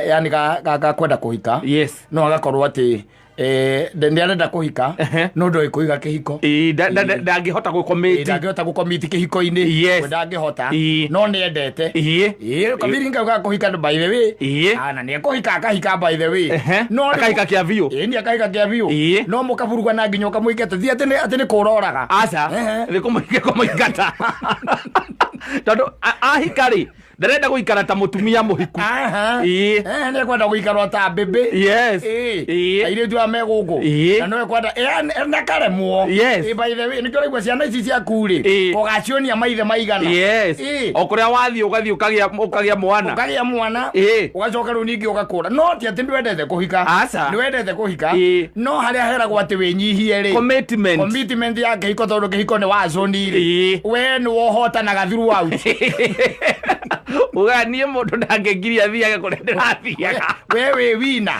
yani ga kwenda kũhika. Yes. No agakorwo atĩ nĩ arenda kũhika, no ndoĩ kũiga kĩhiko. Ndangĩhota gũcommit. Ndangĩhota gũcommit kĩhiko-inĩ. Yes. We ndangĩhota. No nĩ endete. Kamiri ngauga kũhika by the way. Na nĩ ekũhika akahika by the way. No rĩu- Akahika kĩa biũ. Nĩ akahika kĩa biũ. No mũkaburugana na nginya ũkamũingata. Ti atĩ nĩ kũroraga. Aca. Nĩ kũmũingata. Tondũ ahika rĩ, ndarenda gũikara ta mũtumia mũhiku. Nĩ ekwenda gũikarwo ta mbĩmbĩ. Yes. Airĩtu aya me gũkũ. Na no ekwenda, na karemwo. Yes. By the way, nĩkĩo ũraigua ciana ici ciaku rĩ, ũgacionia maithe maigana. Yes. O kũrĩa wathiĩ ũgathiĩ ũkagĩa mwana. Ũkagĩa mwana. Ũgacoka rĩu ningĩ ũgakũra. No ti atĩ ndwendete kũhika. Aca. Nĩwendete kũhika. No harĩa heragwo atĩ wĩnyihie rĩ. Commitment. Commitment ya kĩhiko tondũ kĩhiko nĩ wacũni rĩ. We nĩ wohotanaga throughout. Uga niĩ mũndũ ndangĩngiria thiage kũrĩa ndĩrathiaga. We wĩ wina.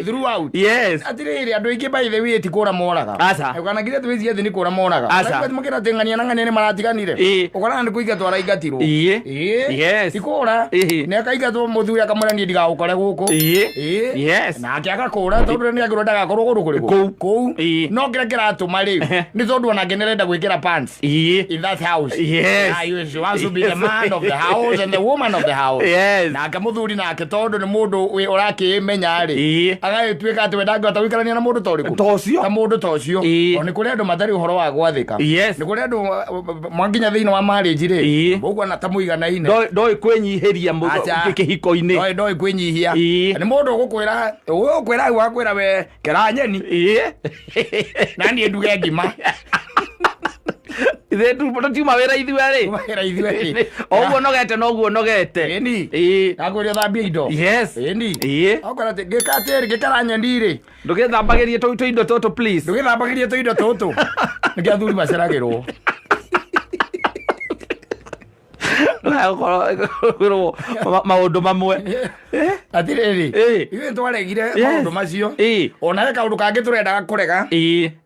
Throughout. Yes. Atĩrĩrĩ, andũ aingĩ by the way ti kũra moraga. Aca. Kana nginya twĩ ciathĩ nĩ kũra moraga. Aca. Ũraigua makĩra atĩ ng'ania na ng'ania nĩ maratiganire. Ũkoraga nĩ kũingatwo araingatirwo. Yes. Ti kũra. Nĩ akaingatwo mũthuri akamwĩra niĩ ndigagũkore gũkũ. Yes. Nake agakũra tondũ nĩ agĩrwo ndagakorwo kũndũ kũrĩkũ? Kũu. Kũu. No kĩrĩa kĩratũma rĩ, nĩ tondũ onake nĩ arenda gwĩkĩra pants. In that house. Yes. She wants to be the man of the house and the woman of the house. Yes. Nake mũthuri nake tondũ nĩ mũndũ ũrakĩmenya rĩ, agagĩtuĩka atĩ we ndangĩhota gũikarania na mũndũ ta ũrĩkũ? Ta ũcio. Ta mũndũ ta ũcio. O nĩ kũrĩ andũ matarĩ ũhoro wa gwathĩka. Yes. Nĩ kũrĩ andũ, mwakinya thĩinĩ wa marriage rĩ, ũguo ta mũiganaine. Ndoĩ kwĩnyihĩria Aca. kĩhiko-inĩ. Ndoĩ kwĩnyihia. Nĩ mũndũ ũgũkwĩra hau akwĩra we kera nyeni. Na niĩ nduge ngima. Ithuĩ tũtiuma wĩra ithuerĩ. Tuma wĩra ithuerĩ. O ũguo nogete noguo nogete. Ĩni. Ndakwĩra ũthambie indo. Yes. Ĩni. Okorwo atĩ ngĩka atĩrĩ, ngĩkara nyeni rĩ. Ndũgĩthambagĩrie tũindo tũtũ please. Ndũgĩthambagĩrie tũindo tũtũ. Nĩkĩo athuri maceragĩrwo. Kwĩrwo maũndũ mamwe. Atĩrĩrĩ, ithuĩ nĩtwaregire maũndũ macio. Ona he kaũndũ kangĩ tũrendaga kũrega.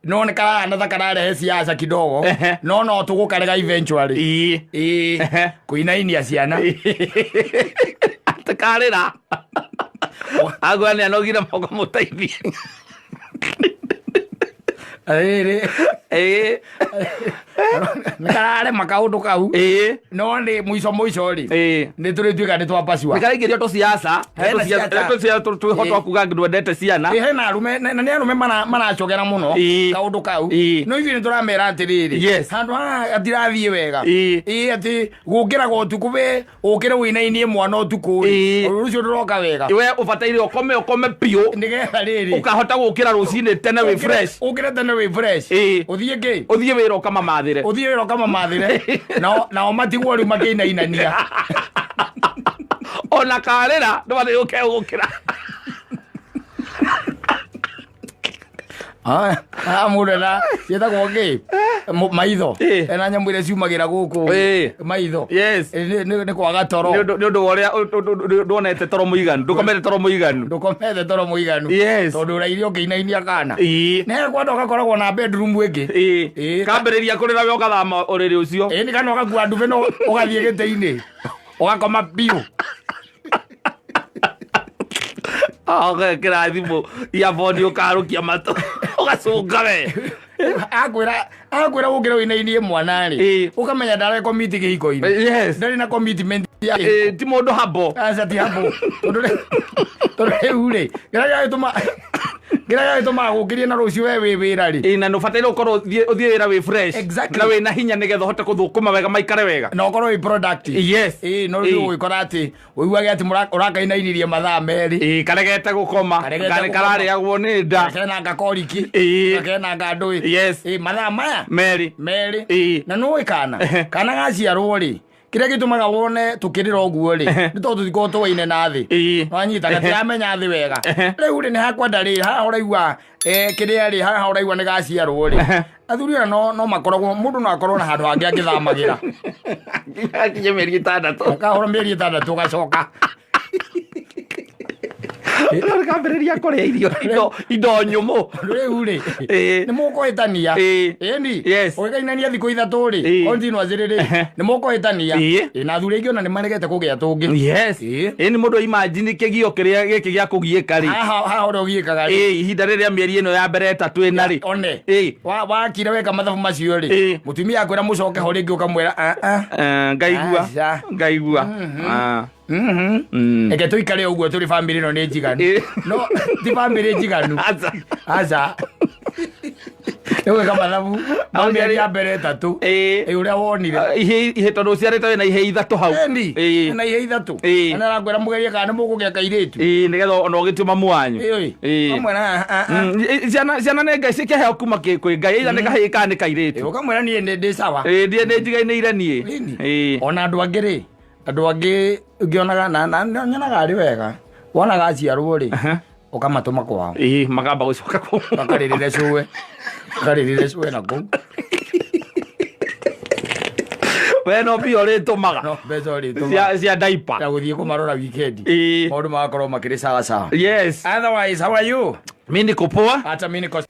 No nĩ karahana ta kararehe siasa kidogo. No no tũgũkarega eventually. Kũinainia ciana. Atĩ karĩra. Agwa nĩ anogire moko mũteithie. Rĩrĩ nĩ kararema kaũndũ kau. No nĩ mũico mũico rĩ, nĩ tũrĩtuĩka nĩ twapacua. Nĩ karaingĩrio tũciaca. Hena ciaca. Tũciaca twĩho twa kuga ndwendete ciana. Ĩ, hena arume na nĩ arume maracogera mũno kaũndũ kau. No ithuĩ nĩ tũramera atĩrĩrĩ, handũ haha hatirathiĩ wega. Ĩ atĩ gũkĩraga ũtukũ, we ũkĩre ũinainie mwana ũtukũ rĩ, ũndũ ũcio ndũroka wega. We ũbataire ũkome ũkome biũ, nĩgetha rĩrĩ ũkahota gũkĩra rũcinĩ tene wĩ fresh. Ũkĩre tene wĩ fresh. Ũthiĩ kĩ? Ũthiĩ wĩra ũkamamathĩre. Ũthiĩ wĩra ũkamamathĩre, nao matigwo rĩu makĩinainania. Ona karĩra ndũbataire ũke gũkĩra. Ah, mũndũ ena ciĩtagwo kĩ? Maitho. Ena nyamũ iria ciumagĩra gũkũ maitho. Nĩ kwaga toro. Nĩ ũndũ wa ũrĩa ndwonete toro mũiganu, ndũkomete toro mũiganu. Ndũkomete toro mũiganu. Tondũ ũraire ũkĩinainia kana. Nĩ kwenda ũgakoragwo na bedroom ĩngĩ. Kambĩrĩria kũrĩra we ũgathama ũrĩrĩ ũcio. Ĩĩ, nĩ kana ũgakua ndube no ũgathiĩ gĩtĩ-inĩ ũgakoma biũ. Ũgekĩra thimũ earphone ũkarũkia matũ ũgacũnga we. Akwĩra ũkĩre ũinainie mwana rĩ, ũkamenya ndare commit kĩhiko-inĩ. Ndarĩ na commitment ya kĩhiko. Ti mũndũ habo. Aca, ti habo. Tondũ rĩu rĩ, kĩrĩa gĩagĩtũmaga gũkĩrie na rũciũ we wĩ wĩra rĩ. Ĩĩ, na nĩ ũbataire ũkorwo ũthiĩ wĩra wĩ fresh. Na wĩna hinya nĩgetha ũhote gũthũkũma wega maikare wega. Na ũkorwo wĩ productive. Ĩĩ, no rĩu ũgĩkora atĩ ũiguage atĩ ũrakainainirie mathaa merĩ. Ĩĩ, karegete gũkoma. Karegete Karĩ gũkoma. kararĩagwo nĩ nda. Kena ngakoriki. Kena ngandũĩ. Ĩĩ, mathaa maya Merĩ. Merĩ. Na nũĩ kana kana gaciarwo rĩ, kĩrĩa gĩtũmaga wone tũkĩrĩra ũguo rĩ, nĩ tondũ tũtikoragwo tũwaine na thĩ. Wanyita gatiramenya thĩ wega. Rĩu rĩ, nĩ hakwenda rĩ, haha ũraigua, kĩrĩa rĩ, haha ũraigua nĩ gaciarwo rĩ, athuri aya no makoragwo, mũndũ no akorwo na handũ hangĩ angĩthamagĩra. Gakinye mĩeri 6. Kahora mĩeri 6 gacoka. Rĩu kambĩrĩria kũrĩa irio indo nyũmũ. Rĩu rĩ, nĩ mũkũhĩtania. Ĩni. Ũgĩkainania thikũ 3 rĩ, continuously rĩ, nĩ mũkũhĩtania. Ĩĩ, na athuri aingĩ ona nĩ maregete kũgĩa tũngĩ. Ĩĩ, nĩ mũndũ imagine kĩgio kĩrĩa gĩkĩ gĩa kũgiĩka rĩ. Haha ũrĩa ũgiĩkaga rĩ. Ĩĩ, ihinda rĩrĩa mĩeri ĩno ya mbere 3 ĩna rĩ. One. Wakire weka mathabu macio rĩ. Mũtumia akwĩra mũcoke ho rĩngĩ ũkamwĩra, a, a. Ngaigua. Aca. Ngaigua. Reke tũikare ũguo tũrĩ bamĩrĩ ĩno nĩ njiganu. No ti bamĩrĩ njiganu. Aca. Aca. Nĩ gwĩka mathabu ma mĩeri ya mbere 3. Ĩ, ũrĩa wonire. Ihe tondũ ũciarĩte wĩna ihe 3 hau. Ĩni. Na ihe 3. Na arakwĩra mũgerie kana nĩ mũkũgĩa kairĩtu. Ĩĩ, nĩgetha ona ũgĩtue mamu wanyu. Ĩĩ. Ũkamwĩra, a, a, a. Ciana nĩ Ngai cikĩheo kuma kwĩ Ngai, either nĩ kahĩĩ kana nĩ kairĩtu. Ĩĩ, ũkamwĩra niĩ nĩ ndĩ sawa. Ĩĩ, ndiĩ nĩ njigainĩire niĩ. Ĩni. Ĩĩ. Ona andũ angĩ rĩ, andũ angĩ ngĩonaga na nyonaga arĩ wega. Wonaga aciarwo rĩ, ũkamatũma kwao. Ĩĩ, makamba gũcoka kũu. Makarĩrĩre cũwe. Makarĩrĩre cũwe na kũu. We no mbia ũrĩtũmaga. No mbeca ũrĩtũmaga. Cia diaper. Ya gũthiĩ kũmarora weekend. Ĩĩ. Maũndũ magakorwo makĩrĩ sawa sawa. Otherwise, how are you? Mi niko poa. Hata mi niko